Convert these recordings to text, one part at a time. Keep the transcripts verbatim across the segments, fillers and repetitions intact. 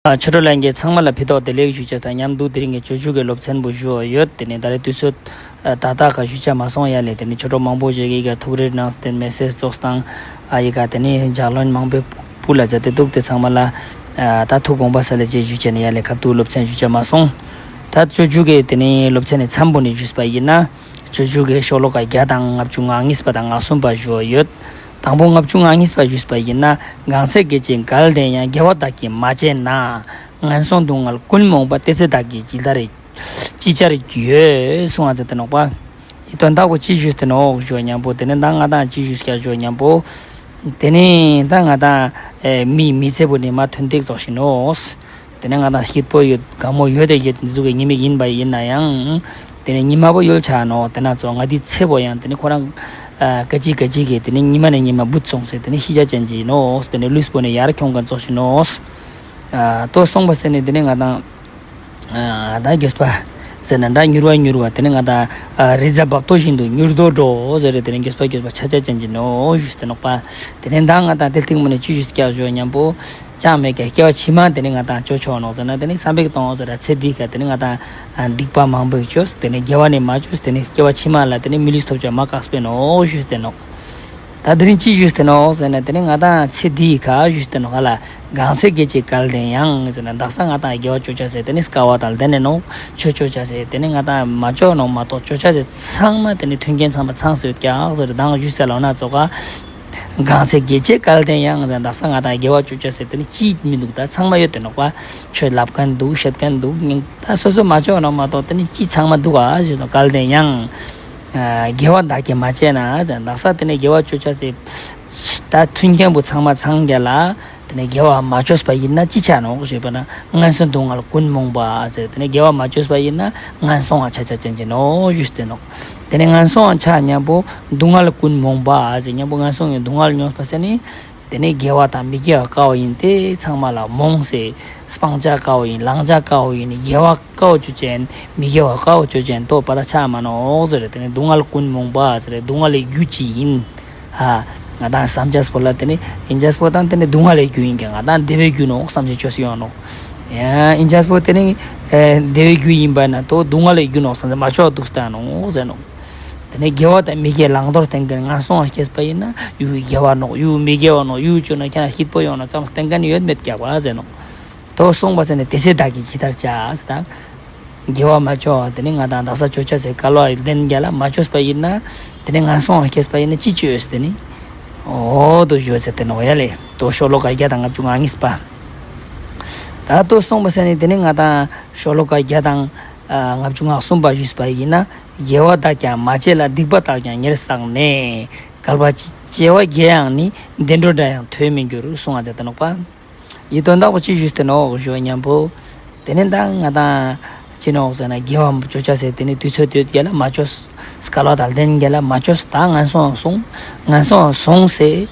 ཨ་ཆོས་གྲོགས་ལྷན་རྒྱས་ཚང་མ་ལ་ཕི་ཏོག་བདེ་ལེགས་ཞུ་ཅེས་དང་མཉམ་དུ་དེ་རིང་གི་སྤྱོད་འཇུག་གི་སློབ་ཚན་པོ་ཞུ་བ་ཡོད། དེ་ནས་ད་རེས་དུས་ཚོད་ཨ་ཏག་ཏག་ག་ཞུ་ཅེས་མ་སོང་ཡ་ལེ། དེ་ནས་ཆོས་གྲོགས་མང་པོ་ཞིག་གིས་ག་ཐུགས་རེ་གནང་སྟེ་མེ་སེཇ་ཙོགས་དང་ཨ་ཡི་ག་དེ་ནས་ལྗགས་ལན་མང་པོ་ཕུལ་ལ་མཛད་དེ་འདུག། དེ་ཚང་མ་ལ་ཨ་ད་ཐུགས་དགོངས་པ་སལ་ལེ་ཅེས་ཞུ་ཅེས་ནི་ཡ་ལེ། སྐབས་དུ་སློབ་ཚན་ཞུ་ཅེས་མ་སོང་། ད་སྤྱོད་འཇུག་གི་དེ་ནས་སློབ་ཚན་ནི་མཚམས་པོ་ནས་ཞུས་པ་ཡིན་ན། སྤྱོད་འཇུག་གི་ཤོ་ལོ་ཀ་བརྒྱ་དང་ལྔ་བཅུ་ང་གཉིས་པ་དང་ང་གསུམ་པ་ཞུ་བ་ཡོད། དང་པོ་ལྔ་བཅུ་ང་གཉིས་པ་ཞུས་པ་ཡིན་ན། གང་ཚེ་དགེ་བྱེད་འགལ་ལྡན་ཡང་། དགེ་བ་བདག་གིས་མ་བྱས་ན། ངན་སོང་སྡུག་བསྔལ་ཀུན་རྨོངས་པ། དེ་ཚེ་བདག་གིས་ཇི་ལྟར་ཅི་བྱར་འགྱུར། གསུངས་ཏེ་ནོག་པ། འི་དོན་དག་པོ་ཅི་ཞུས་ཏེ་ནོག་ཞུ་བ་མཉམ་པོ། དེ་ནས་ད་ང་དང་ཅི་ཞུས་ཀྱག་ཞུ་བ་མཉམ་པོ། དེ་ནས་ད་ང་དང་ཨེ་མི་མི་ཚེ་པོ་ནི་མ་ཐོན་ཏེ་ཙོགས་ཤིག་ནོག། དེ་ནས་ང་དང་སྐྱིད་པོ་ཡོད་དགའ་མོ་ཡོད་དེ་ཡོད་འི་ཟུག་གི་ཉི་མ་ཡིན་པ་ཡིན་ན་ཡང་། དེ་ནས་ཉི་མ་པོ་ཡོལ་ཆ་ནོག། དེ་ན་ཙོགས་ང་དང་ཚེ་པོ་ཡང་དེ་ནས་ཁོ་རང་ཨ་ག་ཅི་ག་ཅི་གི་དེ་ནས་ཉི་མ་ནས་ཉི་མ་བུད་སོང་སྟེ་དེ་ནས་ཤི་ཆ་ཅན་ཅིག་ནོག། དེ་ནས་ལུས་པོ་ནི་ཡར་ཁྱོང་མཁན་ཙོགས་ཤིག་ནོག། ཨ་ཏོ་སོང་པ་ཟེར་ནས་དེ་ནས་ང་དང་ཨ་ད་འགྱོད་པ་ཟེར་ན་འདྲ་མྱུར་བ་མྱུར་བ་དེ་ནས་ང་དང་ཨ་རི་ཛ་བབ་ཏོ་བཞིན་དུ་མྱུར་དུ་འགྲོ་ཟེར་རེ་དེ་ནས་འགྱོད་པ་འགྱོད་པ་ཆ་ཆ་ཅན་ཅིག་ནོག་ཞུས་ཏེ་ནོག་པ། དེ་ནས་ད་ང་དང་དེ་སྟིང་མོ་ནས་ཅི་ཞུས་ཀྱག་ཞུ་བ་མཉམ་པོ། ཅང་མེད་ཀྱག། སྐྱེ་བ་ཕྱི་མ་དེ་ནས་ང་དང་ཅོ་ཆོག་ནོག་ཟེར་ན་དེ་ནས་བསམ་པའི་གཏོང་ཟེར་ར་ཚེ་འདི་ཀ་དེ་ནས་ང་དང་ཨ་སྡིག་པ་མང་པོ་ཅོས། དེ་ནས་དགེ་བ་ནི་མ་ཅོས། དེ་ནས་སྐྱེ་བ་ཕྱི་མ་ལ་དེ་ནས་མི་ལུས་ཐོབ་ཅེས་མ་དཀགས་པས་ནོག་ཞུས་ཏེ་ནོག། ད་དེ་རིང་ཅི་ཞུས་ཏེ་ནོག་ཟེར་ན་དེ་ནས་ང་དང་ཚེ་འདི་ཀ་ཞུས་ཏེ་ནོག་ཧ་ལ། གང་ཚེ་དགེ་བྱེད་འགལ་ལྡན་ཡང་ཟེར་ན་དག་ས་ང་དང་དགེ་བ་ཅོ་ཅེས་ཟེར་དེ་ནས་སྐལ་བ་དང་ལྡན་ནས་ནོག། ཆོས་ཅོ་ཅེས་ཟེར་དེ་ནས་ང་དང་མ་ཅོ་ནོག་མ་གཏོགས་ཅོ་ཅེས་ཟེར་ཚང་མ་དེ་ནས་མཐུན་རྐྱེན་ཚང་མ་ཚང་སྟེ་ཡོད་ཀྱག་ཟེར་དང་ཞུས་ཟེར་ལོ་ན་ཙོགས་ག། གང་ཚེ་དགེ་བྱེད་འགལ་ལྡན་ཡང་ཟེར་དག་ས་ང་དང་དགེ་བ་ཅོ་ཅེས་ཟེར་དེ་ནས་ཅི་མི་འདུག། ད་ཚང་མ་ཡོད་དེ་ནོག་པ། ཆོས་ལབ་མཁན་འདུག་བཤད་མཁན་འདུག། ད་སོ་སོ་མ་ཅོ་ནོག་མ་གཏོགས་དེ་ནས་ཅི་ཚང་མ་འདུག་ཨ་ཞུས་ནོག། འགལ་ལྡན་ཡང་། ཨ་དགེ་བ་བདག་གིས་མ་བྱས་ན་ཟེར་དག་ས་དེ་ནས་དགེ་བ་ཅོ་ཅེས་ཟེར་ད་མཐུན་རྐྱེན་པོ་ཚང་མ་ཚང་རྒྱ་ལ། དེ་ནས་དགེ་བ་མ་ཅོས་པ་ཡིན་ན་ཅི་ཆ་ནོག་ཞུས་པ་ན་ངན་སོང་སྡུག་བསྔལ་ཀུན་རྨོངས་པ་ཟེར། དེ་ནས་དགེ་བ་མ་ཅོས་པ་ཡིན་ན་ངན་སོང་ང་ཆ་ཆ་ཅན་ཅིག་ནོག་ཞུས་ཏེ་ནོག། དེ་ནས་ངན་སོང་ང་ཆ་མཉམ་པོ་སྡུག་བསྔལ་ཀུན་རྨོངས་པ་ཟེར་མཉམ་པོ་ངན་སོང་གི་སྡུག་བསྔལ་མྱོང་པ་ཟེར་ནི། དེ་ནས་དགེ་བ་དང་མི་དགེ་བ་དཀའ་བ་ཡིན་ཏེ་ཚང་མ་ལ་རྨོངས་སེ་སྤང་བྱ་དཀའ་བ་ཡིན་བླང་བྱ་དཀའ་བ་ཡིན་དགེ་བ་དཀའ་བ་ཅོ་ཅན་མི་དགེ་བ་དཀའ་བ་ཅོ་ཅན་ཏོ་པ་ད་ཆ་མ་ནོག་ཟེར། དེ་ནས་སྡུག་བསྔལ་ཀུན་རྨོངས་པ་ཟེར་སྡུག་བསྔལ་གྱི་རྒྱུ་ཅི་ཡིན། ཧ། ང་དང་བསམ་བྱས་པོ་ལ་དེ་ནི་ཡིན་བྱས་པོ་དང་དེ་ནི་སྡུག་བསྔལ་གྱི་རྒྱུ་ཡིན་ཀྱང་ང་དང་བདེ་བའི་རྒྱུ་ནོག་བསམ་བྱས་ཅོས་ཡོང་ནོག། ཡ་ཡིན་བྱས་པོ་དེ་ནི་ཨེ་བདེ་བའི་རྒྱུ་ཡིན་པ་ན་ཏོ་སྡུག་བསྔལ་གྱི་རྒྱུ་ནོག་བསམ་བྱས་མ་ཅོ་འདུག་སྟེ་ནོག་ཟེར་ནོག། དེ་ནི་དགེ་བ་དང་མི་དགེ་བླང་དོར་བསྟན་མཁན་ངན་སོང་ང་སྐྱེས་པ་ཡིན་ན་ཡུ་དགེ་བ་ནོག་ཡུ་མི་དགེ་བ་ནོག་ཡུ་ཅོ་ན་ཁྱེད་སྐྱིད་པོ་ཡོང་ནོག་བསམ་བསྟན་མཁན་ཡོད་མེད་ཀྱག་པ་ཟེར་ནོག། ཏོ་གསུངས་པ་ཟེར་ནི་དེ་ཚེ་བདག་གིས་ཇི་ལྟར་བྱ་ཟེར་ད། དགེ་བ་མ་ཅོ་བ་དེ་ནི་ང་དང་དག་ས་ཅོ་ཅེས་ཟེར་སྐལ་བ་ལྡན་རྒྱ་ལ་མ་ཅོས་པ་ཡིན་ན། དེ་ནི་ངན་སོང་ང་སྐྱེས་པ་ཡིན་ན་ཅི་ཅོས་དེ་ནི། འོ་ཏོ་ཞུ་ཟེར་ཏེ་ནོག་ཡ་ལེ། ཏོ་ཤོ་ལོ་ཀ་བརྒྱ་དང་ལྔ་བཅུ་ང་གཉིས་པ། ད་ཏོ་གསུངས་པ་ཟེར་ནི་དེ་ནི་ང་དང་ཤོ་ལོ་ཀ་བརྒྱ་དང་ལྔ་བཅུ་ང་གསུམ་པ་ཞུས་པ་ཡིན་ན། དགེ་བ་དག་ཀྱང་མ་བྱས་ལ། སྡིག་པ་དག་ཀྱང་ཉེར་བསགས་ནས། བསྐལ་པ་བྱེ་བ་བརྒྱ་ཡང་ནི། བདེ་འགྲོ་འདྲ་ཡང་ཐོས་མི་འགྱུར། གསུངས་ཏེ་ནོག་པ། འི་དོན་དག་པོ་ཅི་ཞུས་ཏེ་ནོག་ཞུ་བ་མཉམ་པོ། དེ་ནས་ད་ང་དང་ཅི་ནོག་ཟེར་ན་དགེ་བ་ཅོ་ཅེས་ཟེར་དེ་ནི་དུས་ཚོད་ཡོད་རྒྱ་ལ་མ་ཅོས། སྐལ་བ་དང་ལྡན་རྒྱ་ལ་མ་ཅོས། ད་ངན་སོང་ང་སོང་། ངན་སོང་ང་སོང་སེ།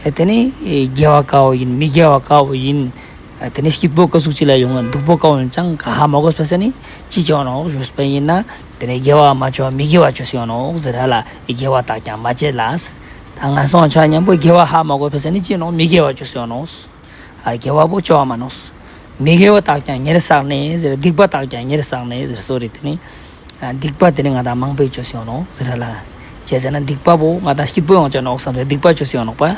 དེ་ནི་དགེ་བ་དཀའ་བོ་ཡིན་མི་དགེ་བ་དཀའ་བོ་ཡིན། དེ་ནི་སྐྱིད་པོ་ཀ་ཟུག་ཅིག་ལ་ཡོང་ང་སྡུག་པོ་དཀའ་བོ་ཡིན་ཅང་ག་ཧ་མ་གོ་བ་ཟེར་ནི་ཅི་ཅོ་ནོག་ཞུས་པ་ཡིན་ན། དེ་ནི་དགེ་བ་མ་ཅོ་མི་དགེ་བ་ཅོས་ཡོང་ནོག་ཟེར་ཧ་ལ། དགེ་བ་དག་ཀྱང་མ་བྱས་ལ། ད་ངན་སོང་ང་ཆ་མཉམ་པོ་དགེ་བ་ཧ་མ་གོ་བ་ཟེར་ནི་ཅི་ནོག་མི་དགེ་བ་ཅོས་ཡོང་ནོག། ཨ་དགེ་བ་པོ་ཅོ་བ་མ་ནོག། མི་དགེ་བ་དག་ཀྱང་ཉེར་བསགས་ནས་ཟེར། སྡིག་པ་དག་ཀྱང་ཉེར་བསགས་ནས་ཟེར་སོ་རེ་དེ་ནི། ཨ་སྡིག་པ་དེ་ནི་ང་དང་མང་པོ་ཅོས་ཡོང་ནོག་ཟེར་ཧ་ལ། ཅི་ཟེར་ན་སྡིག་པ་པོ་ང་དང་སྐྱིད་པོ་ཡོང་ཅེས་ནོག་བསམ་སེ་སྡིག་པ་ཅོས་ཡོང་ནོག་པ།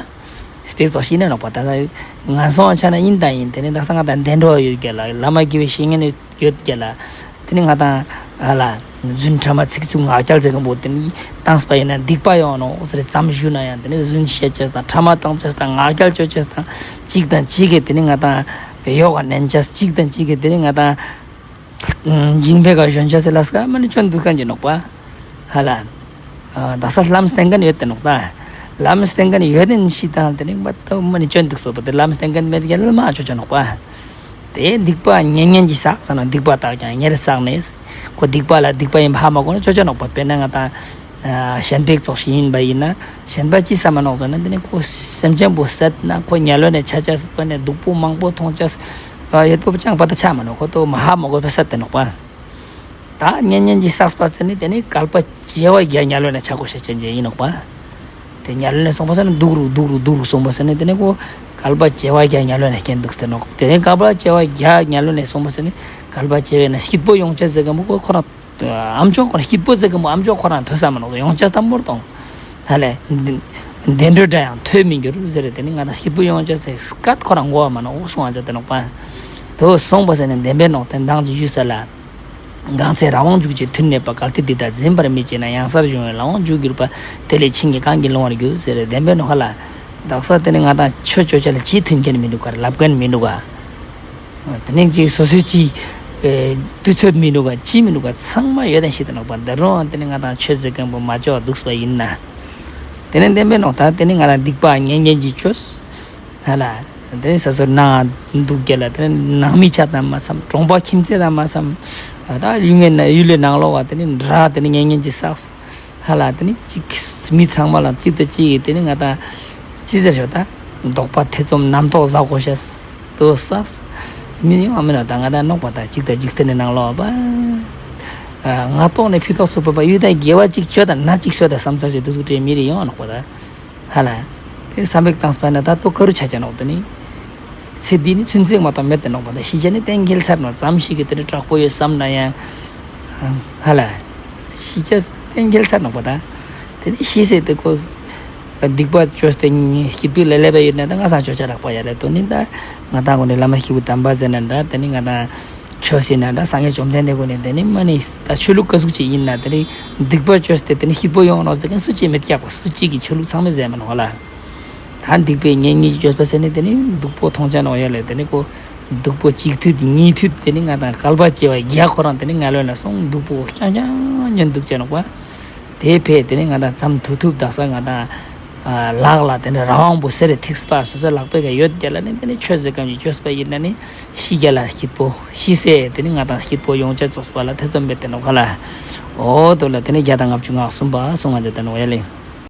སྤེ་ར་ཙོགས་ཤིག་ནོག་པ། ད་ངན་སོང་ང་ཆ་ན་ཡིན་དང་ཡིན་དེ་ནི་དག་ས་ང་དང་བདེ་འགྲོ་ཡོད་རྒྱ་ལ་བླ་མ་དགེ་བའི་བཤེས་གཉེན་ཡོད་ཡོད་རྒྱ་ལ། དེ་ནི་ང་དང་ཧ་ལ། རྫུན་ཕྲ་མ་ཚིག་རྩུབ་ངག་འཁྱལ་ཟེར་མཁན་པོ་དེ་ནི་བཏང་པ་ཡིན་ན་སྡིག་པ་ཡོང་ནོག་ཟེར་ཙམ་ཞུ་ན་ཡང་དེ་ནི་རྫུན་བཤད་ཅེས་དང་ཕྲ་མ་བཏང་ཅེས་དང་ངག་འཁྱལ་ཅོ་ཅེས་དང་གཅིག་དང་གཅིག་གི་དེ་ནི་ང་དང་ཡོག་ག་ནན་ཅེས་གཅིག་དང་གཅིག་གི་དེ་ནི་ང་དང་འཇིང་པའི་ཀ་ཞོན་ཅེས་ཟེར་ལ་སྐ་མ་ནི་ཅོན་འདུག་མཁན་ཅིག་ནོག་པ། ཧ་ལ། ཨ་དག་ས་ལམ་སྟན་མཁན་ཡོད་དེ་ནོག་ད། ལམ་སྟན་མཁན་ཡོད་དེ་ནི་ཤི་དང་དེ་ནི་མ་ཏོ་མ་ནི་ཅོན་འདུག་སོ་པ་དེ་ལམ་སྟན་མཁན་མེད་ཀྱང་ལ་མ་ཅོ་ཅེས་ནོག་པ། དེ་སྡིག་པ་ཉེ་ཉེན་གྱིས་བསགས་ཟེར་ན་སྡིག་པ་དག་ཀྱང་ཉེར་བསགས་ནས། ཁོ་སྡིག་པ་ལ་སྡིག་པ་ཡིན་པ་ཧ་མ་གོ་ན་ཅོ་ཅེས་ནོག་པ། དཔེར་ན་ང་དང་ཨ་གཞན་པའི་ཙོགས་ཤིག་ཡིན་པ་ཡིན་ན་གཞན་པ་ཅི་བསམ་མ་ནོག་ཟེར་ན་དེ་ནི་ཁོ་སེམས་ཅན་པོ་བསད་ན་ཁོ་དམྱལ་བ་ནས་ཆ་ཅེས་པ་ནས་སྡུག་པོ་མང་པོ་མཐོང་ཅེས་ཡོད་པོ་ཅང་པ་ད་ཆ་མ་ནོག། ཁོ་ཏོ་མ་ཧ་མ་གོ་བ་བསད་དེ་ནོག་པ། ད་ཉེ་ཉེན་གྱིས་བསགས་པ་ཟེར་ནི་དེ་ནི་བསྐལ་པ་བྱེ་བ་བརྒྱ་དམྱལ་བ་ནས་ཆ་དགོས་ཤེས་ཅན་ཅིག་ཡིན་ནོག་པ། དེ་དམྱལ་བ་ནས་སོང་པ་ཟེར་ན་སྡུག་རུ་སྡུག་རུ་སྡུག་རུ་སོང་པ་ཟེར་ནི་དེ་ནི་ཁོ་ བསྐལ་པ་བྱེ་བ་བརྒྱ་དམྱལ་བའི་ནང་སྐྱེ་འདུག་ཟེར་ནོག། དེ་ནེ་བསྐལ་པ་བྱེ་བ་བརྒྱ་དམྱལ་བའི་ནང་སོང་བ་ཟེར་ནེ་བསྐལ་པ་བྱེ་བའི་ནང་སྐྱིད་པོ་ཡོང་ཅེས་ཟེར་མཁན་པོ་ཁོ་རང་ཨམ་ཅོག་ཁོ་རང་སྐྱིད་པོ་ཟེར་མཁན་པོ་ཨམ་ཅོག་ཁོ་རང་ཐོས་ས་མ་ནོག། ཡོང་ཅེས་དམ་པོར་གཏོང་། ཧ་ལས། བདེ་འགྲོ་འདྲ་ཡང་ཐོས་མི་འགྱུར་ཟེར་ཏེ་ནི་ང་དང་སྐྱིད་པོ་ཡོང་ཅེས་ཟེར་སྐད་ཁོ་རང་གོ་བ་མ་ནོག། འོ་སོང་བ་ཟེར་ཏེ་ནོག་པ། དོ་སོང་བ་ཟེར་ནེ་བདེན་པའི་ནོག། དེ་མདང་ཅིག་ཞུས་ས་ལ། གང་ཚེ་རང་དབང་འཇུག་ཅེས་མཐུ་གནས་པ། གལ་ཏེ་འདི་དག་འཛིན་པར་མི་བྱེད་ན། ཡང་སར་འབྱུང་བའི་ལམ་དབང་འཇུག་གྱུར་པ། དེ་ལས་བྱིན་གྱིས་གང་གིས་བསླང་བར་འགྱུར་ཟེར་བདེན་པའི་ནོག་ཧ་ལ། དག་ས་དེ་ནི་ང་དང་ཆོས་ཅོ་ཅེས་ལ་ཅི་མཐུན་རྐྱེན་མི་འདུག་ག་ལབ་མཁན་མི་འདུག་ག། དེ་ནེ་ཅིག་སོ་སོའི་ཅི་ཨེ་དུས་ཚོད་མི་འདུག་ག་ཅི་མི་འདུག་ག་ཚང་མ་ཡོད་དང་ཤེས་ཏེ་ནོག་པ། འདི་རུང་དེ་ནེ་ང་དང་ཆོས་ཟེར་མཁན་པོ་མ་ཅོ་འདུག་པ་ཡིན་ན། དེ་ནེ་བདེན་པའི་ནོག་ད་དེ་ནེ་ང་དང་སྡིག་པ་ངན་ངན་ཅིག་ཅོས། ཧ་ལ། དེ་ནེ་སོ་སོ་ནང་འདུག་རྒྱ་ལ་དེ་ནེ་ནང་མི་ཆ་དང་མ་བསམ། གྲོང་པ་ཁྱིམ་མཚེས་དང་མ་བསམ། ད་ཡུལ་ངན་ན་ཡུལ་ལས་ནང་ལོགས་པ་དེ་ནེ་འདྲ་དེ་ནེ་ངན་ངན་ཅིག་བསགས། ཧ་ལ་དེ་ནེ་གཅིག་མི་ཚང་མ་ལ་གཅིག་དང་གཅིག་གིས་དེ་ནེ་ང་དང་ཅི་ཟེར་ཤོག་ད། དོགས་པ་ཐེ་ཚོམ་རྣམ་རྟོག་ཟ་གོ་ཤེས། དོ་སགས། མི་ཡོང་ཨ་མི་ནོག་ད་ང་དང་ནོག་པ་ད་གཅིག་དང་གཅིག་དེ་ནེ་ནང་ལོགས་པ། ང་ལྟོགས་ནེ་ཕི་ཏོག་ཚུགས་པ་པ་ཡུལ་དང་དགེ་བ་གཅིག་ཅོ་དང་ན་གཅིག་ཤོད་དང་བསམ་ཚར་ཅེས་དུས་ཚོད་དྲན་མི་རེ་ཡོང་ཨ་ནོག་པ་ད། ཧ་ལ། དེ་བསམ་པའི་བཏང་སྤེ་ན་ད་དོ་ཀ་རུ་ཆ་ཆ་ནོག་དེ་ནི། ཚེ་འདི་ནི་ཚུན་ཚོད་མ་གཏོགས་མེད་དེ་ནོག་པ་ད་ཤི་ཆ་ནི་གཏན་འཁེལ་ཚར་ནོག། ཙམ་ཞིག་གི་དེ་ནི་དྲག་པོ་ཡོད་བསམ་ན་ཡང་། ཧ་ལ། ཤི་ཆ་གཏན་འཁེལ་ཚར་ནོག་པ་ད། དེ་ནི་ཤི་ཟེར་དེ་ཀོ། སྡིག་པ་ཅོས་ཏེ་སྐྱིད་པོ་ལེ་ལེ་བ་ཡོད་ན་ད་ང་སང་ཅོ་ཆ་རག་པ་ཡ་ལེ་དོ་ནི་ད། ང་དང་གོ་ནི་བླ་མ་སྐྱེས་བུ་དམ་པ་ཟེར་ན་འདྲ་དེ་ནི་ང་དང་། ཆོས་ཟེར་ན་འདྲ་སངས་རྒྱས་བཅོམ་ལྡན་འདས་ཀུན་ནི་དེ་ནི་མ་ནི་ད་ཆོས་ལུགས་ཀ་ཟུག་ཅིག་ཡིན་ན་དེ་ནི་སྡིག་པ་ཅོས་ཏེ་དེ་ནི་སྐྱིད་པོ་ཡོང་ནོག་ཟེར་མཁན་སུ་ཅིག་མེད་ཀྱག་པ། སུ་ཅིག་གི་ཆོས་ལུགས་ཚང་མས་ཟེར་མ་ནོག་ལ། ད་སྡིག་པའི་ངན་ངན་ཅོས་པ་ཟེར་ནི་དེ་ནི་སྡུག་པོ་མཐོང་ཆ་ནོག་ཡ་ལེ། དེ་ནི་ཀོ་སྡུག་པོ་གཅིག་མཐུད་གཉིས་མཐུད་དེ་ནི་ང་དང་བསྐལ་པ་བྱེ་བ་བརྒྱ་ཁོ་རང་དེ་ནི་ང་ལོན་ལ་སོང་སྡུག་པོ་རྐྱང་རྐྱང་ཉོན་སྡུག་ཅེས་ནོག་པ། དེ་ཕེ་དེ་ནི་ང་དང་ཙམ་ཐུབ་ཐུབ་དག་ས་ང་དང་། ལག་ལ་དེ་ནི་རང་དབང་པོ་ཟེར་རེ་ཐིགས་པ་སོ་སོ་ལག་པའི་ཀ་ཡོད་རྒྱ་ལ་ནི་དེ་ནི་ཆོས་ཟེར་གམ་ཅིག་ཅོས་པ་ཡིན་ན་ནི་ཤི་རྒྱ་ལ་སྐྱིད་པོ་ཤི་ཟེར་དེ་ནི་ང་དང་སྐྱིད་པོ་ཡོང་ཆ་ཙོགས་པ་ལ་ཐེ་ཚོམ་མེད་དེ་ནོག་ཧ་ལ། འོ་དོ་ལ་དེ་ནི་བརྒྱ་དང་ལྔ་བཅུ་ང་གསུམ་པ་སོང་ང་མཛད་དེ་ནོག་ཡ་ལེ།